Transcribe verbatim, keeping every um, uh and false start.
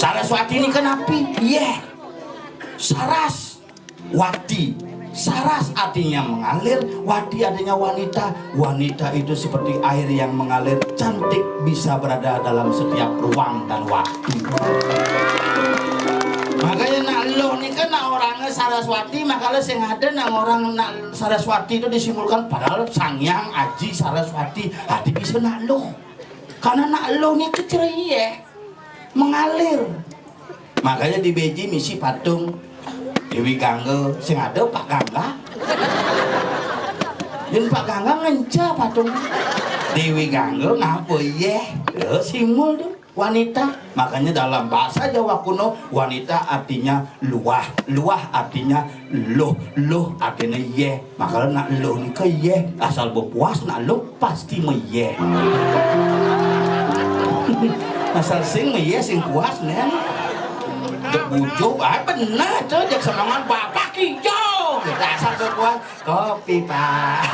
Saraswati ini kan api? Yéh. Saras. Wati. Saras artinya mengalir, wati artinya wanita. Wanita itu seperti air yang mengalir, cantik, bisa berada dalam setiap ruang dan waktu. Makanya nak luh nih kan nak orangnya Saraswati, makanya sing ada nak orang nak Saraswati itu disimbolkan padahal Sang Hyang Aji Saraswati. Hati bisa nak luh. Karena nak luh nih kecerié, mengalir. Makanya di Beji misi patung Dewi Gangga, sing ada Pak Gangga. Yén Pak Gangga ngenca patung Dewi Gangga ngapa yéh? Ya, simbol tuh wanita. Makanya dalam bahasa Jawa kuno, wanita artinya luah, luah artinya luh, luh artinya yéh. Makanya nak luh nika yéh, asal bepuas nak luh pasti meyéh. Asal sing meyéh sing puas nén. Dek bujuk, ah bener tuh, jak semangat bapak hijau. Gitu, asal bepuas, kopi pak.